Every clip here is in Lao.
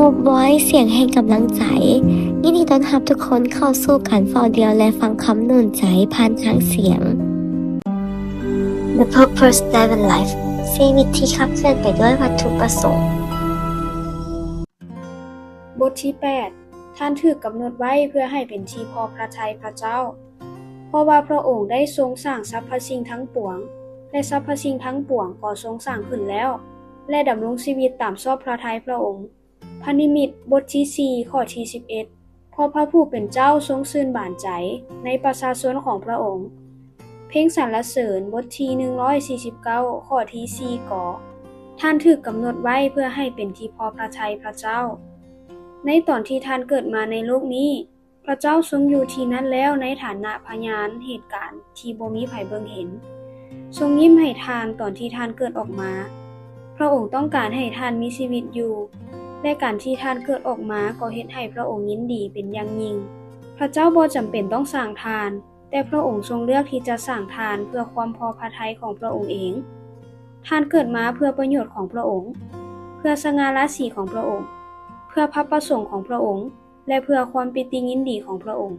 Hope Voice ສຽງແຫ່ງກຳລັງໃຈ ຍິນດີຕ້ອນຮັບທຸກຄົນເຂົ້າສູ່ການເຝົ້າດ່ຽວ ແລະ ຟັງຄຳໜູນໃຈຜ່ານທາງສຽງ. The Purpose Driven Life ຊີວິດທີ່ຂັບເຄື່ອນໄປດ້ວຍວັດຖຸປະສົງ. ບົດທີແປດ ທ່ານຖືກກຳນົດໄວ້ເພື່ອໃຫ້ເປັນທີ່ພໍພະໄທພະເຈົ້າ, ເພາະວ່າພະອົງໄດ້ຊົງສ້າງສັບພະສິ່ງທັງປວງ ແລະ ສັບພະສິ່ງທັງປວງກໍຊົງສ້າງຂຶ້ນແລ້ວ ແລະ ດຳລົງຊີວິດຕາມຊອບພະໄທພະອົງ. ພະນິມິດ ບົດທີສີ່ ຂໍ້ທີສິບເອັດ ເພາະພະຜູ້ເປັນເຈົ້າຊົງຊື່ນບານໃຈໃນປະຊາຊົນຂອງພະອົງ. ເພງສັນລະເສີນ ບົດທີໜຶ່ງຮ້ອຍສີ່ສິບເກົ້າ ຂໍ້ທີສີ່ ກໍ ທ່ານຖືກກຳນົດໄວ້ເພື່ອໃຫ້ເປັນທີ່ພໍພະໄທພະເຈົ້າ. ໃນຕອນທີ່ທ່ານເກີດມາໃນໂລກນີ້, ພະເຈົ້າຊົງຢູ່ທີ່ນັ້ນແລ້ວໃນຖານະພະຍານເຫດການທີ່ບໍ່ມີໃຜເບິ່ງເຫັນ, ຊົງຍິ້ມໃຫ້ທ່ານຕອນທີ່ທ່ານເກີດອອກມາ. ພະອົງຕ້ອງການໃຫ້ທ່ານມີຊີວິດຢູ່ ແລະ ການທີ່ທ່ານເກີດອອກມາກໍເຮັດໃຫ້ພະອົງຍິນດີເປັນຢ່າງຍິ່ງ. ພະເຈົ້າບໍ່ຈຳເປັນຕ້ອງສ້າງທ່ານ, ແຕ່ພະອົງຊົງເລືອກທີ່ຈະສ້າງທ່ານເພື່ອຄວາມພໍພະໄທຂອງພະອົງເອງ. ທ່ານເກີດມາເພື່ອປະໂຫຍດຂອງພະອົງ, ເພື່ອສະຫງ່າລາສີຂອງພະອົງ, ເພື່ອພະປະສົງຂອງພະອົງ ແລະ ເພື່ອຄວາມປີຕິຍິນດີຂອງພະອົງ.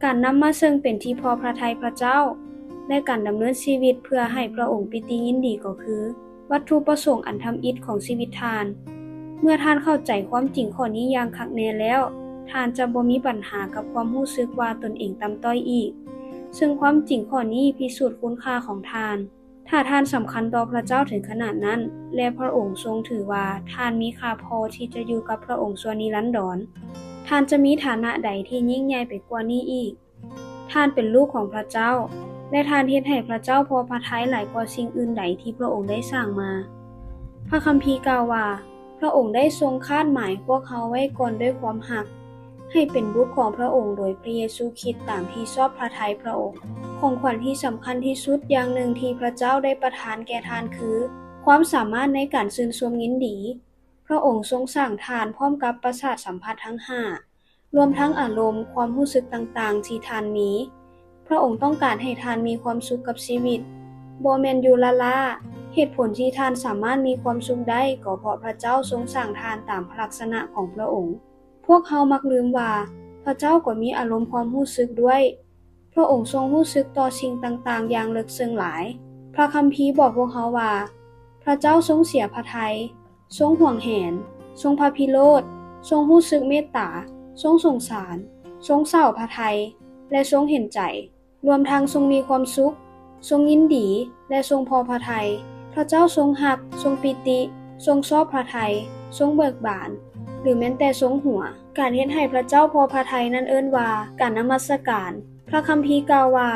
ການນຳມາເຊິ່ງເປັນທີ່ພໍພະໄທພະເຈົ້າ ແລະ ການດຳເນີນຊີວິດເພື່ອໃຫ້ພະອົງປີຕິຍິນດີກໍຄື ວັດຖຸປະສົງອັນທຳອິດຂອງຊີວິດທ່ານ. ເມື່ອທ່ານເຂົ້າໃຈຄວາມຈິງຂໍ້ນີ້ຢ່າງຄັກແນ່ແລ້ວ, ທ່ານຈະບໍ່ມີບັນຫາກັບຄວາມຮູ້ສຶກວ່າຕົນເອງຕ່ຳຕ້ອຍອີກ, ເຊິ່ງຄວາມຈິງຂໍ້ນີ້ພິສູດຄຸນຄ່າຂອງທ່ານ. ຖ້າທ່ານສຳຄັນຕໍ່ພະເຈົ້າເຖິງຂະໜາດນັ້ນ ແລະ ພະອົງຊົງຖືວ່າທ່ານມີຄ່າພໍທີ່ຈະຢູ່ກັບພະອົງຊົ່ວນິລັນດອນ, ທ່ານຈະມີຖານະໃດທີ່ຍິ່ງໃຫຍ່ໄປກວ່ານີ້ອີກ? ທ່ານເປັນລູກຂອງພະເຈົ້າ ແລະ ທ່ານເຮັດໃຫ້ພະເຈົ້າພໍພະໄທຫຼາຍກວ່າສິ່ງອື່ນໃດທີ່ພະອົງໄດ້ສ້າງມາ. ພະຄຳພີກ່າວວ່າ, ພະອົງໄດ້ຊົງຄາດໝາຍພວກເຮົາໄວ້ກ່ອນດ້ວຍຄວາມຮັກ, ໃຫ້ເປັນບຸດຂອງພະອົງໂດຍພະເຢຊູຄຣິດຕາມທີ່ຊອບພະໄທພະອົງ. ຂອງຂວັນທີ່ສຳຄັນທີ່ສຸດຢ່າງໜຶ່ງທີ່ພະເຈົ້າໄດ້ປະທານແກ່ທ່ານຄື ຄວາມສາມາດໃນການຊື່ນຊົມຍິນດີ. ພະອົງຊົງສ້າງທ່ານພ້ອມກັບປະສາດສຳຜັດທັງຫ້າ, ລວມທັງອາລົມ, ຄວາມຮູ້ສຶກຕ່າງໆທີ່ທ່ານມີ. ພະອົງຕ້ອງການໃຫ້ທ່ານມີຄວາມສຸກກັບຊີວິດ, ບໍ່ແມ່ນຢູ່ລ້າໆ. ເຫດຜົນທີ່ທ່ານສາມາດມີຄວາມສຸກໄດ້ ກໍເພາະພະເຈົ້າຊົງສ້າງທ່ານຕາມລັກສະນະຂອງພະອົງ. ພວກເຮົາມັກລືມວ່າ ພະເຈົ້າກໍມີອາລົມຄວາມຮູ້ສຶກດ້ວຍ. ພະອົງຊົງຮູ້ສຶກຕໍ່ສິ່ງຕ່າງໆຢ່າງເລິກເຊິ່ງຫຼາຍ. ພະຄຳພີບອກພວກເຮົາວ່າ ພະເຈົ້າຊົງເສຍພະໄທ, ຊົງຫວງແຫນ, ຊົງພະພິໂລດ, ຊົງຮູ້ສຶກເມດຕາ, ຊົງສົງສານ, ຊົງເສົ້າພະໄທ ແລະ ຊົງເຫັນໃຈ, ລວມທັງຊົງມີຄວາມສຸກ, ຊົງຍິນດີ ແລະ ຊົງພໍພະໄທ. ພະເຈົ້າຊົງຮັກ, ຊົງປີຕິ, ຊົງຊອບພະໄທ, ຊົງເບີກບານ ຫຼື ແມ່ນແຕ່ຊົງຫົວ. ການເຮັດໃຫ້ພະເຈົ້າພໍພະໄທນັ້ນເອີ້ນວ່າ ການນະມັດສະການ. ພະຄຳພີກ່າວວ່າ,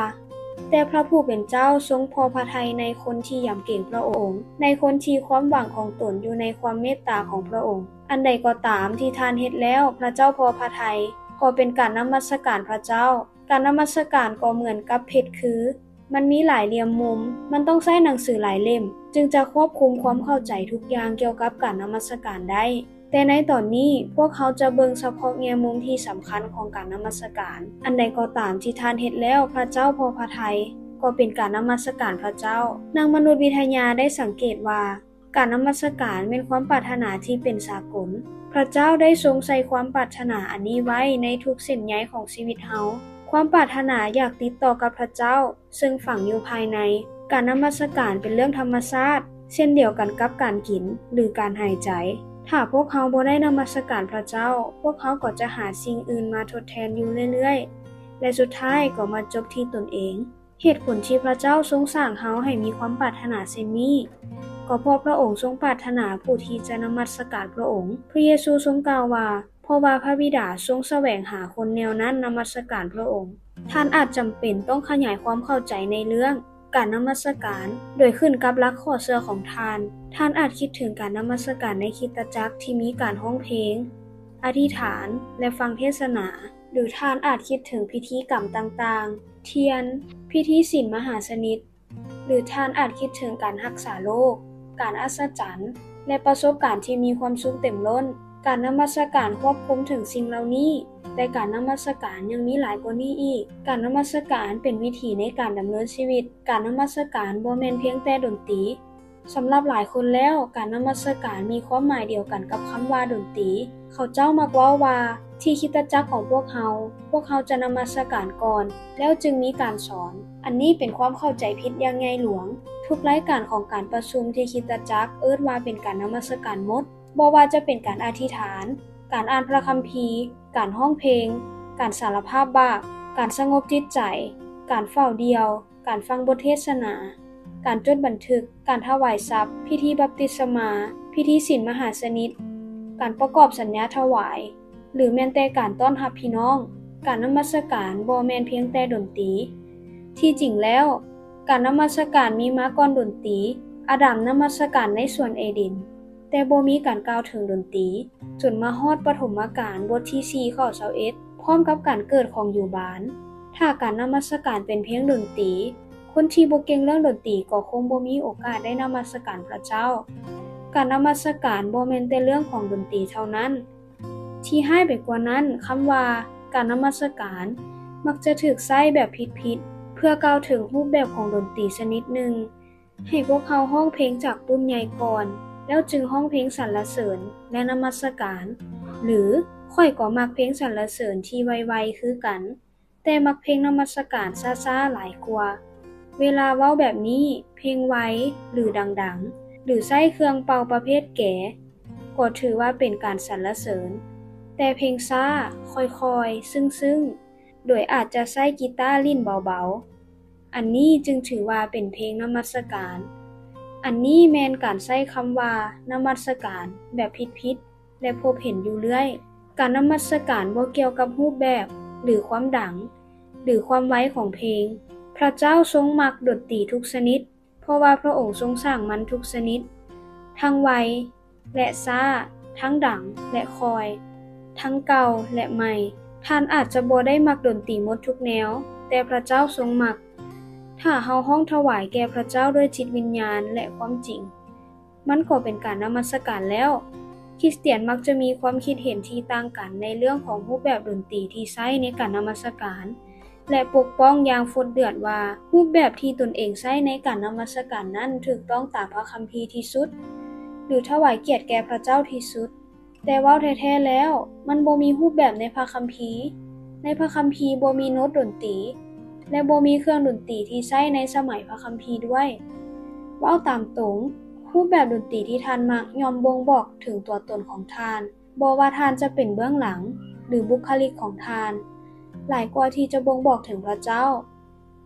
ແຕ່ພະຜູ້ເປັນເຈົ້າຊົງພໍພະໄທໃນຄົນທີ່ຢຳເກງພະອົງ, ໃນຄົນທີ່ຄວາມຫວັງຂອງຕົນຢູ່ໃນຄວາມເມດຕາຂອງພະອົງ. ອັນໃດກໍຕາມທີ່ທ່ານເຮັດແລ້ວ ພະເຈົ້າພໍພະໄທ, ກໍເປັນການນະມັດສະການພະເຈົ້າ. ການນະມັດສະການກໍເໝືອນກັບເພັດຄື ມັນມີຫຼາຍຫຼ່ຽມມຸມ, ມັນຕ້ອງໃຊ້ໜັງສືຫຼາຍເຫຼັ້ມ ຈຶ່ງຈະຄວບຄຸມຄວາມເຂົ້າໃຈທຸກຢ່າງກ່ຽວກັບການນະມັດສະການໄດ້. ແຕ່ໃນຕອນນີ້, ພວກເຮົາຈະເບິ່ງສະເພາະແງ່ມຸມທີ່ສຳຄັນຂອງການນະມັດສະການ. ອັນໃດກໍຕາມທີ່ທ່ານເຮັດແລ້ວ ພະເຈົ້າພໍພະໄທ, ກໍເປັນການນະມັດສະການພະເຈົ້າ. ນັກມະນຸດວິທະຍາໄດ້ສັງເກດວ່າ, ການນະມັດສະການແມ່ນຄວາມປາດຖະໜາທີ່ເປັນສາກົນ. ພະເຈົ້າໄດ້ຊົງໃສ່ຄວາມປາດຖະໜາອັນນີ້ໄວ້ໃນທຸກເສັ້ນໃຍຂອງຊີວິດເຮົາ. ຄວາມປາດຖະໜາຢາກຕິດຕໍ່ກັບພະເຈົ້າ ເຊິ່ງຝັງຢູ່ພາຍໃນ. ການນະມັດສະການເປັນເລື່ອງທຳມະຊາດ, ເຊັ່ນດຽວກັນກັບການກິນ ຫຼື ການຫາຍໃຈ. ຖ້າພວກເຮົາບໍ່ໄດ້ນະມັດສະການພະເຈົ້າ, ພວກເຮົາກໍຈະຫາສິ່ງອື່ນມາທົດແທນຢູ່ເລື້ອຍໆ ແລະ ສຸດທ້າຍກໍມາຈົບທີ່ຕົນເອງ. ເຫດຜົນທີ່ພະເຈົ້າຊົງສ້າງເຮົາໃຫ້ມີຄວາມປາດຖະໜາເຊັ່ນນີ້, ກໍເພາະພະອົງຊົງປາດຖະໜາຜູ້ທີ່ຈະນະມັດສະການພະອົງ. ພະເຢຊູຊົງກ່າວວ່າ, ເພາະວ່າພະບິດາຊົງສະແຫວງຫາຄົນແນວນັ້ນນະມັດສະການພະອົງ. ທ່ານອາດຈຳເປັນຕ້ອງຂະຫຍາຍຄວາມເຂົ້າໃຈໃນເລື່ອງການນະມັດສະການ ໂດຍຂຶ້ນກັບຫຼັກຂໍ້ເຊື່ອຂອງທ່ານ. ທ່ານອາດຄິດເຖິງການນະມັດສະການໃນຄຣິສຕະຈັກທີ່ມີການຮ້ອງເພງ, ອະທິຖານ ແລະ ຟັງເທດສະໜາ. ຫຼື ທ່ານອາດຄິດເຖິງພິທີກຳຕ່າງໆ, ທຽນ, ພິທີສິນມະຫາຊະນິດ, ຫຼື ທ່ານອາດຄິດເຖິງການຮັກສາໂລກ, ການອັດສະຈັນ ແລະ ປະສົບການທີ່ມີຄວາມສຸກເຕັມລົ້ນ. ການນະມັດສະການຄວບຄຸມເຖິງສິ່ງເຫຼົ່ານີ້, ແຕ່ການນະມັດສະການຍັງມີຫຼາຍກວ່ານີ້ອີກ. ການນະມັດສະການເປັນວິຖີໃນການດຳເນີນຊີວິດ. ການນະມັດສະການບໍ່ແມ່ນພຽງແຕ່ດົນຕີ, ສຳລັບຫຼາຍຄົນແລ້ວ, ການນະມັດສະການມີຄວາມໝາຍດຽວກັນກັບຄຳວ່າດົນຕີ. ເຂົາເຈົ້າມັກເວົ້າວ່າ, ທີ່ຄຣິສຕະຈັກຂອງພວກເຮົາ, ພວກເຮົາຈະນະມັດສະການກ່ອນ, ແລ້ວຈຶ່ງມີການສອນ. ອັນນີ້ເປັນຄວາມເຂົ້າໃຈຜິດຢ່າງໃຫຍ່ຫຼວງ. ທຸກລາຍການຂອງການປະຊຸມທີ່ຄຣິສຕະຈັກເອີ້ນວ່າເປັນການນະມັດສະການໝົດ, ບໍ່ວ່າຈະເປັນການອະທິຖານ, ການອ່ານພະຄຳພີ, ການຮ້ອງເພງ, ການສາລະພາບບາບ, ການສະຫງົບຈິດໃຈ, ການເຝົ້າດ່ຽວ, ການຟັງບົດເທດສະໜາ, ການຈົດບັນທຶກ, ການຖວາຍຊັບ, ພິທີບັບຕິສະມາ, ພິທີສິນມະຫາສະນິດ, ການປະກອບສັນຍາຖວາຍ, ຫຼື ແມ່ນແຕ່ການຕ້ອນຮັບພີ່ນ້ອງ. ການນະມັດສະການບໍ່ແມ່ນພຽງແຕ່ດົນຕີ. ທີ່ຈິງແລ້ວ, ການນະມັດສະການມີມາກ່ອນດົນຕີ. ອາດາມນະມັດສະການໃນສວນເອເດັນ, ແຕ່ບໍ່ມີການກ່າວເຖິງດົນຕີ, ຈົນມາຮອດປະຖົມມະການບົດທີສີ່ ຂໍ້ຊາວເອັດ ພ້ອມກັບການເກີດຂອງໂຢບານ. ຖ້າການນະມັດສະການເປັນພຽງດົນຕີ, ຄົນທີ່ບໍ່ເກັ່ງເລື່ອງດົນຕີກໍຄົງບໍ່ມີໂອກາດໄດ້ນະມັດສະການພະເຈົ້າ. ການນະມັດສະການບໍ່ແມ່ນແຕ່ເລື່ອງຂອງດົນຕີເທົ່ານັ້ນ. ທີ່ຮ້າຍໄປກວ່ານັ້ນ, ຄຳວ່າການນະມັດສະການມັກຈະຖືກໃຊ້ແບບຜິດໆ ເພື່ອກ່າວເຖິງຮູບແບບຂອງດົນຕີຊະນິດໜຶ່ງ. ໃຫ້ພວກເຮົາຮ້ອງເພງຈາກປຸ້ມໃຫຍ່ກ່ອນ, ແລ້ວຈຶ່ງຮ້ອງເພງສັນລະເສີນ ແລະ ນະມັດສະການ, ຫຼື ຂ້ອຍກໍມັກເພງສັນລະເສີນທີ່ໄວໆຄືກັນ, ແຕ່ມັກເພງນະມັດສະການຊ້າໆຫຼາຍກວ່າ. ເວລາເວົ້າແບບນີ້, ເພງໄວ ຫຼື ດັງໆ ຫຼື ໃຊ້ເຄື່ອງເປົ່າປະເພດແກ ກໍຖືວ່າເປັນການສັນລະເສີນ, ແຕ່ເພງຊ້າ, ຄ່ອຍໆ, ຊຶ້ງໆ ໂດຍອາດຈະໃຊ້ກີຕາຫຼິ້ນເບົາໆ, ອັນນີ້ຈຶ່ງຖືວ່າເປັນເພງນະມັດສະການ. ອັນນີ້ແມ່ນການໃຊ້ຄຳວ່ານະມັດສະການແບບຜິດໆ ແລະ ພົບເຫັນຢູ່ເລື້ອຍ. ການນະມັດສະການບໍ່ກ່ຽວກັບຮູບແບບ ຫຼື ຄວາມດັງ ຫຼື ຄວາມໄວຂອງເພງ. ພະເຈົ້າຊົງມັກດົນຕີທຸກຊະນິດ, ເພາະວ່າພະອົງຊົງສ້າງມັນທຸກຊະນິດ, ທັງໄວ ແລະ ຊ້າ, ທັງດັງ ແລະ ຄ່ອຍ, ທັງເກົ່າ ແລະ ໃໝ່. ທ່ານອາດຈະບໍ່ໄດ້ມັກດົນຕີໝົດທຸກແນວ, ແຕ່ພະເຈົ້າຊົງມັກ. ຖ້າເຮົາຮ້ອງຖວາຍແກ່ພະເຈົ້າດ້ວຍຈິດວິນຍານ ແລະ ຄວາມຈິງ, ມັນກໍເປັນການນະມັດສະການແລ້ວ. ຄຣິສຕຽນມັກຈະມີຄວາມຄິດເຫັນທີ່ຕ່າງກັນໃນເລື່ອງຂອງຮູບແບບດົນຕີທີ່ໃຊ້ໃນການນະມັດສະການ ແລະ ປົກປ້ອງຢ່າງຟົດເດືອດວ່າ ຮູບແບບທີ່ຕົນເອງໃຊ້ໃນການນະມັດສະການນັ້ນຖືກຕ້ອງຕາມພະຄຳພີທີ່ສຸດ ຫຼື ຖວາຍກຽດແກ່ພະເຈົ້າທີ່ສຸດ. ແຕ່ເວົ້າແທ້ໆແລ້ວ, ມັນບໍ່ມີຮູບແບບໃນພະຄຳພີ. ໃນພະຄຳພີບໍ່ມີໂນ້ດດົນຕີ ແລະ ບໍ່ມີເຄື່ອງດົນຕີທີ່ໃຊ້ໃນສະໄໝພະຄຳພີດ້ວຍ. ເວົ້າຕາມຕົງ, ຮູບແບບດົນຕີທີ່ທ່ານມັກຍ່ອມບົ່ງບອກເຖິງຕົວຕົນຂອງທ່ານ, ບໍ່ວ່າທ່ານຈະເປັນເບື້ອງຫຼັງ ຫຼື ບຸກຄະລິກຂອງທ່ານ, ຫຼາຍກວ່າທີ່ຈະບົ່ງບອກເຖິງພະເຈົ້າ.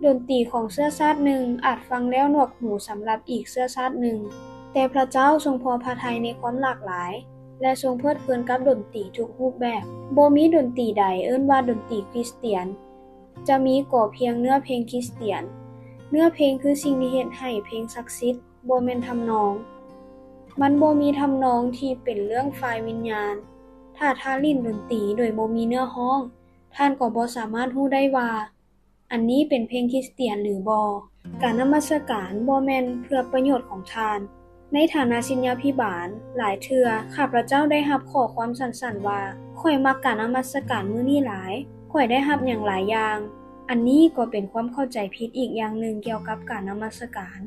ດົນຕີຂອງເຊື້ອຊາດໜຶ່ງອາດຟັງແລ້ວໜວກຫູສຳລັບອີກເຊື້ອຊາດໜຶ່ງ, ແຕ່ພະເຈົ້າຊົງພໍພະໄທໃນຄວາມຫຼາກຫຼາຍ ແລະ ຊົງເພີດເພີນກັບດົນຕີທຸກຮູບແບບ. ບໍ່ມີດົນຕີໃດເອີ້ນວ່າດົນຕີຄຣິສຕຽນ, ຈະມີກໍພຽງເນື້ອເພງຄຣິສຕຽນ. ເນື້ອເພງຄືສິ່ງທີ່ເຮັດໃຫ້ເພງສັກສິດ, ບໍ່ແມ່ນທຳນອງ. ມັນບໍ່ມີທຳນອງທີ່ເປັນເລື່ອງຝ່າຍວິນຍານ. ຖ້າທ່ານຫຼິ້ນດົນຕີໂດຍບໍ່ມີເນື້ອຮ້ອງ, ທ່ານກໍບໍ່ສາມາດຮູ້ໄດ້ວ່າ ອັນນີ້ເປັນເພງຄຣິສຕຽນຫຼືບໍ່? ການນະມັດສະການບໍ່ແມ່ນເພື່ອປະໂຫຍດຂອງທ່ານ. ໃນຖານະສິດຍາພິບານ, ຫຼາຍເທື່ອຂ້າພະເຈົ້າໄດ້ຮັບຂໍ້ຄວາມສັ້ນໆວ່າ, ຂ້ອຍມັກການນະມັດສະການມື້ນີ້ຫຼາຍ, ຂ້ອຍໄດ້ຮັບຫຍັງຫຼາຍຢ່າງ. ອັນນີ້ກໍເປັນຄວາມເຂົ້າໃຈຜິດອີກຢ່າງໜຶ່ງກ່ຽວກັບການນະມັດສະການ.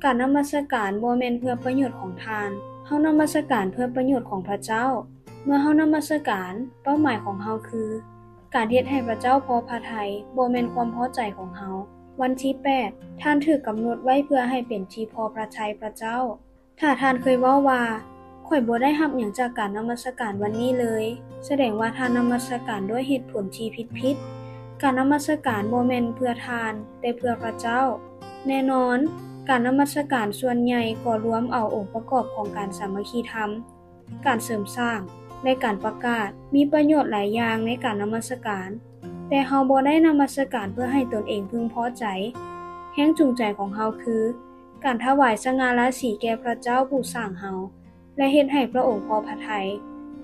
ການນະມັດສະການບໍ່ແມ່ນເພື່ອປະໂຫຍດຂອງທ່ານ. ເຮົານະມັດສະການເພື່ອປະໂຫຍດຂອງພະເຈົ້າ. ເມື່ອເຮົານະມັດສະການ, ເປົ້າໝາຍຂອງເຮົາຄືການເຮັດໃຫ້ພະເຈົ້າພໍພະໄທ, ບໍ່ແມ່ນຄວາມພໍໃຈຂອງເຮົາ. ວັນທີແປດ, ທ່ານຖືກກຳນົດໄວ້ເພື່ອໃຫ້ເປັນທີ່ພໍພະໄທພະເຈົ້າ. ຖ້າທ່ານເຄີຍເວົ້າວ່າ, ຂ້ອຍບໍ່ໄດ້ຮັບຫຍັງຈາກການນະມັດສະການວັນນີ້ເລີຍ, ສະແດງວ່າທ່ານນະມັດສະການດ້ວຍເຫດຜົນທີ່ຜິດໆ. ການນະມັດສະການບໍ່ແມ່ນເພື່ອທ່ານ, ແຕ່ເພື່ອພະເຈົ້າ. ແນ່ນອນ, ການນະມັດສະການສ່ວນໃຫຍ່ກໍລວມເອົາອົງປະກອບຂອງການສາມັກຄີທຳ, ການເສີມສ້າງ ແລະ ການປະກາດ. ມີປະໂຫຍດຫຼາຍຢ່າງໃນການນະມັດສະການ, ແຕ່ເຮົາບໍ່ໄດ້ນະມັດສະການເພື່ອໃຫ້ຕົນເອງເພິ່ງພໍໃຈ. ແຮງຈູງໃຈຂອງເຮົາຄືການຖວາຍສະຫງ່າລາສີແກ່ພະເຈົ້າຜູ້ສ້າງເຮົາ ແລະ ເຮັດໃຫ້ພະອົງພໍພະໄທ.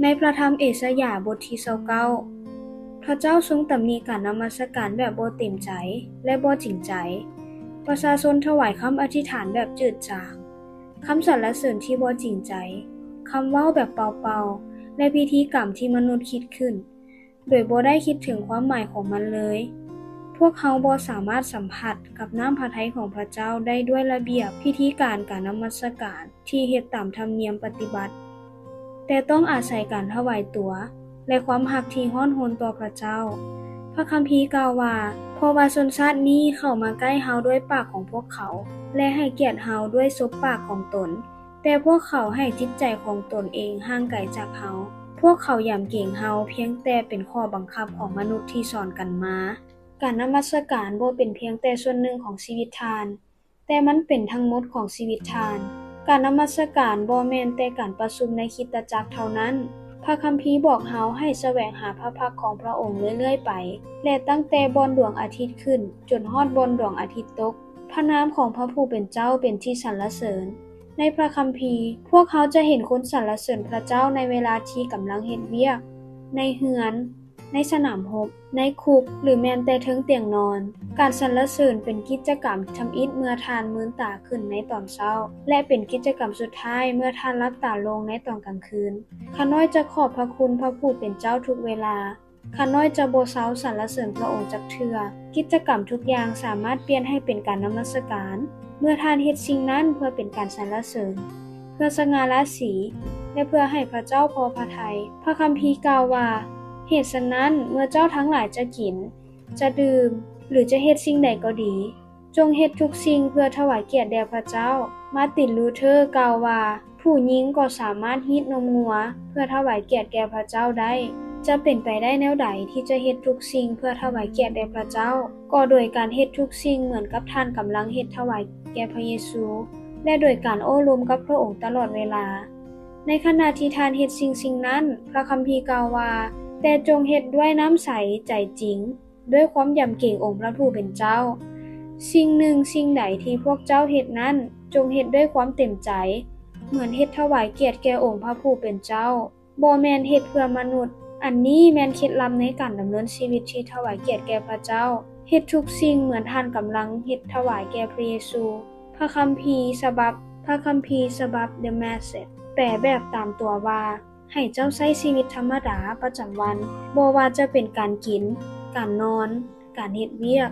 ໃນພະທຳເອຊາຢາບົດທີຊາວເກົ້າ, ພະເຈົ້າຊົງຕຳໜິການນະມັດສະການແບບບໍ່ເຕັມໃຈ ແລະ ບໍ່ຈິງໃຈ. ປະຊາຊົນຖວາຍຄຳອະທິຖານແບບຈືດຈາງ, ຄຳສັນລະເສີນທີ່ບໍ່ຈິງໃຈ, ຄຳເວົ້າແບບເປົ່າໆ ແລະ ພິທີກຳທີ່ມະນຸດຄິດຂຶ້ນ, ໂດຍບໍ່ໄດ້ຄິດເຖິງຄວາມໝາຍຂອງມັນເລີຍ. ພວກເຮົາບໍ່ສາມາດສຳຜັດກັບນ້ຳພະໄທຂອງພະເຈົ້າໄດ້ດ້ວຍລະບຽບພິທີການການນະມັດສະການທີ່ເຮັດຕາມທຳນຽມປະຕິບັດ, ແຕ່ຕ້ອງອາໄສການຖວາຍຕົວ ແລະ ຄວາມຮັກທີ່ຮ້ອນຮົນຕໍ່ພະເຈົ້າ. ພະຄຳພີກ່າວວ່າ, ເພາະວ່າຊົນຊາດນີ້ເຂົ້າມາໃກ້ເຮົາດ້ວຍປາກຂອງພວກເຂົາ ແລະ ໃຫ້ກຽດເຮົາດ້ວຍສົບປາກຂອງຕົນ, ແຕ່ພວກເຂົາໃຫ້ຈິດໃຈຂອງຕົນເອງຫ່າງໄກຈາກເຮົາ. ພວກເຂົາຢຳເກງເຮົາພຽງແຕ່ເປັນຂໍ້ບັງຄັບຂອງມະນຸດທີ່ສອນກັນມາ. ການນະມັດສະການບໍ່ເປັນພຽງແຕ່ສ່ວນໜຶ່ງຂອງຊີວິດທ່ານ, ແຕ່ມັນເປັນທັງໝົດຂອງຊີວິດທ່ານ. ການນະມັດສະການບໍ່ແມ່ນແຕ່ການປະຊຸມໃນຄຣິສຕະຈັກເທົ່ານັ້ນ. ພະຄຳພີບອກເຮົາໃຫ້ສະແຫວງຫາພະພັກຂອງພະອົງເລື້ອຍໆໄປ, ແລະ ຕັ້ງແຕ່ບ່ອນດວງອາທິດຂຶ້ນຈົນຮອດບ່ອນດວງອາທິດຕົກ. ພະນາມຂອງພະຜູ້ເປັນເຈົ້າເປັນທີ່ສັນລະເສີນ. ໃນພະຄຳພີ, ພວກເຮົາຈະເຫັນຄົນສັນລະເສີນພະເຈົ້າໃນເວລາທີ່ກຳລັງເຮັດວຽກ, ໃນເຮືອນ, ໃນສະໜາມຮົບ, ໃນຄຸກ ຫຼື ແມ່ນແຕ່ເທິງຕຽງນອນ. ການສັນລະເສີນເປັນກິດຈະກຳທຳອິດເມື່ອທ່ານມືນຕາຂຶ້ນໃນຕອນເຊົ້າ ແລະ ເປັນກິດຈະກຳສຸດທ້າຍເມື່ອທ່ານຫຼັບຕາລົງໃນຕອນກາງຄືນ. ຂ້ານ້ອຍຈະຂອບພະຄຸນພະຜູ້ເປັນເຈົ້າທຸກເວລາ. ຂ້ານ້ອຍຈະບໍ່ເຊົາສັນລະເສີນພະອົງຈັກເທື່ອ. ກິດຈະກຳທຸກຢ່າງສາມາດປ່ຽນໃຫ້ເປັນການນະມັດສະການ ເມື່ອທ່ານເຮັດສິ່ງນັ້ນເພື່ອເປັນການສັນລະເສີນ, ເພື່ອສະຫງ່າລາສີ ແລະ ເພື່ອໃຫ້ພະເຈົ້າພໍພະໄທ. ພະຄຳພີກ່າວວ່າ, ເຫດສະນັ້ນ, ເມື່ອເຈົ້າທັງຫຼາຍຈະກິນ, ຈະດື່ມ ຫຼື ຈະເຮັດສິ່ງໃດກໍດີ, ຈົ່ງເຮັດທຸກສິ່ງເພື່ອຖວາຍກຽດແດ່ພະເຈົ້າ. ມາຕິນ ລູເທີ ກ່າວວ່າ, ຜູ້ຍິງກໍສາມາດຮີດນົມງົວເພື່ອຖວາຍກຽດແກ່ພະເຈົ້າໄດ້. ຈະເປັນໄປໄດ້ແນວໃດທີ່ຈະເຮັດທຸກສິ່ງເພື່ອຖວາຍກຽດແດ່ພະເຈົ້າ? ກໍໂດຍການເຮັດທຸກສິ່ງເໝືອນກັບທ່ານກຳລັງເຮັດຖວາຍແກ່ພະເຢຊູ ແລະ ໂດຍການໂອ້ລົມກັບພະອົງຕະຫຼອດເວລາ. ໃນຂະນະທີ່ທ່ານເຮັດສິ່ງໆນັ້ນ, ພະຄຳພີກ່າວວ່າ, ແຕ່ຈົ່ງເຮັດດ້ວຍນ້ຳໃສໃຈຈິງ, ດ້ວຍຄວາມຢຳເກງອົງພະຜູ້ເປັນເຈົ້າ. ສິ່ງໜຶ່ງສິ່ງໃດທີ່ພວກເຈົ້າເຮັດນັ້ນ, ຈົ່ງເຮັດດ້ວຍຄວາມເຕັມໃຈ, ເໝືອນເຮັດຖວາຍກຽດແກ່ອົງພະຜູ້ເປັນເຈົ້າ, ບໍ່ແມ່ນເຮັດເພື່ອມະນຸດ. ອັນນີ້ແມ່ນເຄັດລັບໃນການດຳເນີນຊີວິດທີ່ຖວາຍກຽດແກ່ພະເຈົ້າ. ເຮັດທຸກສິ່ງເໝືອນທ່ານກຳລັງເຮັດຖວາຍແກ່ພະເຢຊູ. ພະຄຳພີສະບັບ, ພະຄຳພີສະບັບ The Message ແປແບບຕາມຕົວວ່າ, ໃຫ້ເຈົ້າໃຊ້ຊີວິດທຳມະດາປະຈຳວັນ, ບໍ່ວ່າຈະເປັນການກິນ, ການນອນ, ການເຮັດວຽກ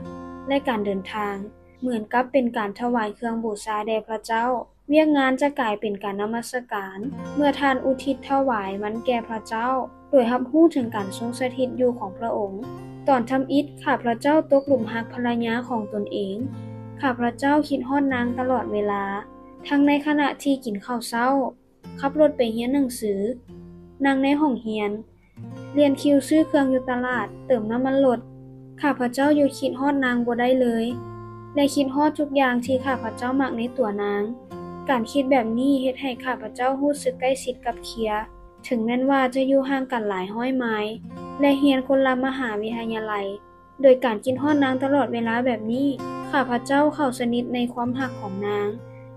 ແລະ ການເດີນທາງ, ເໝືອນກັບເປັນການຖວາຍເຄື່ອງບູຊາແດ່ພະເຈົ້າ. ວຽກງານຈະກາຍເປັນການນະມັດສະການ ເມື່ອທ່ານອຸທິດຖວາຍມັນແກ່ພະເຈົ້າ, ໂດຍຮັບຮູ້ເຖິງການຊົງສະຖິດຢູ່ຂອງພະອົງ. ຕອນທຳອິດ, ຂ້າພະເຈົ້າຕົກຫຼຸມຮັກພັນລະຍາຂອງຕົນເອງ. ຂ້າພະເຈົ້າຄິດຮອດນາງຕະຫຼອດເວລາ, ທັງໃນຂະນະທີ່ກິນເຂົ້າເຊົ້າ, ຂັບລົດໄປຮຽນໜັງສື, ນັ່ງໃນຫ້ອງຮຽນ, ລຽນຄິວຊື້ເຄື່ອງຢູ່ຕະຫຼາດ, ເຕີມນ້ຳມັນລົດ. ຂ້າພະເຈົ້າຢຸດຄິດຮອດນາງບໍ່ໄດ້ເລີຍ ແລະ ຄິດຮອດທຸກຢ່າງທີ່ຂ້າພະເຈົ້າມັກໃນຕົວນາງ. ການຄິດແບບນີ້ເຮັດໃຫ້ຂ້າພະເຈົ້າຮູ້ສຶກໃກ້ຊິດກັບເຄຍ, ເຖິງແມ່ນວ່າຈະຢູ່ຫ່າງກັນຫຼາຍຮ້ອຍໄມລ໌ ແລະ ຮຽນຄົນລະມະຫາວິທະຍາໄລ. ໂດຍການຄິດຮອດນາງຕະຫຼອດເວລາແບບນີ້, ຂ້າພະເຈົ້າເຂົ້າສະໜິດໃນຄວາມຮັກຂອງນາງ.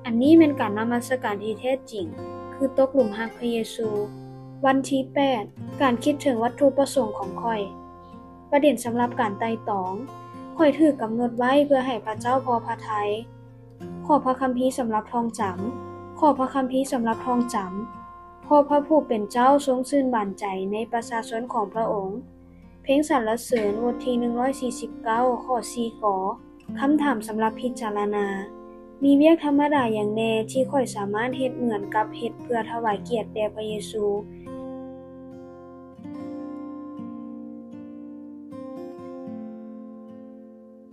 ອັນນີ້ແມ່ນການນະມັດສະການທີ່ແທ້ຈິງ, ຄືຕົກຫຼຸມຮັກພະເຢຊູ. ວັນທີແປດ, ການຄິດເຖິງວັດຖຸປະສົງຂອງຂ້ອຍ. ປະເດັນສຳລັບການໄຕ່ຕອງ. ຂ້ອຍຖືກກຳນົດໄວ້ເພື່ອໃຫ້ພະເຈົ້າພໍພະໄທ. ຂໍ້ພະຄຳພີສຳລັບທ່ອງຈຳ. ຂໍ້ພະຄຳພີສຳລັບທ່ອງຈຳ. ເພາະພະຜູ້ເປັນເຈົ້າຊົງຊື່ນບານໃຈໃນປະຊາຊົນຂອງພະອົງ. ເພງສັນລະເສີນ ບົດທີໜຶ່ງຮ້ອຍສີ່ສິບເກົ້າ ຂໍ້ສີ່ ກໍ. ຄຳຖາມສຳລັບພິຈາລະນາ. ມີວຽກທຳມະດາຫຍັງແດ່ທີ່ຂ້ອຍສາມາດເຮັດເໝືອນກັບເຮັດເພື່ອຖວາຍກຽດແດ່ພະເຢຊູ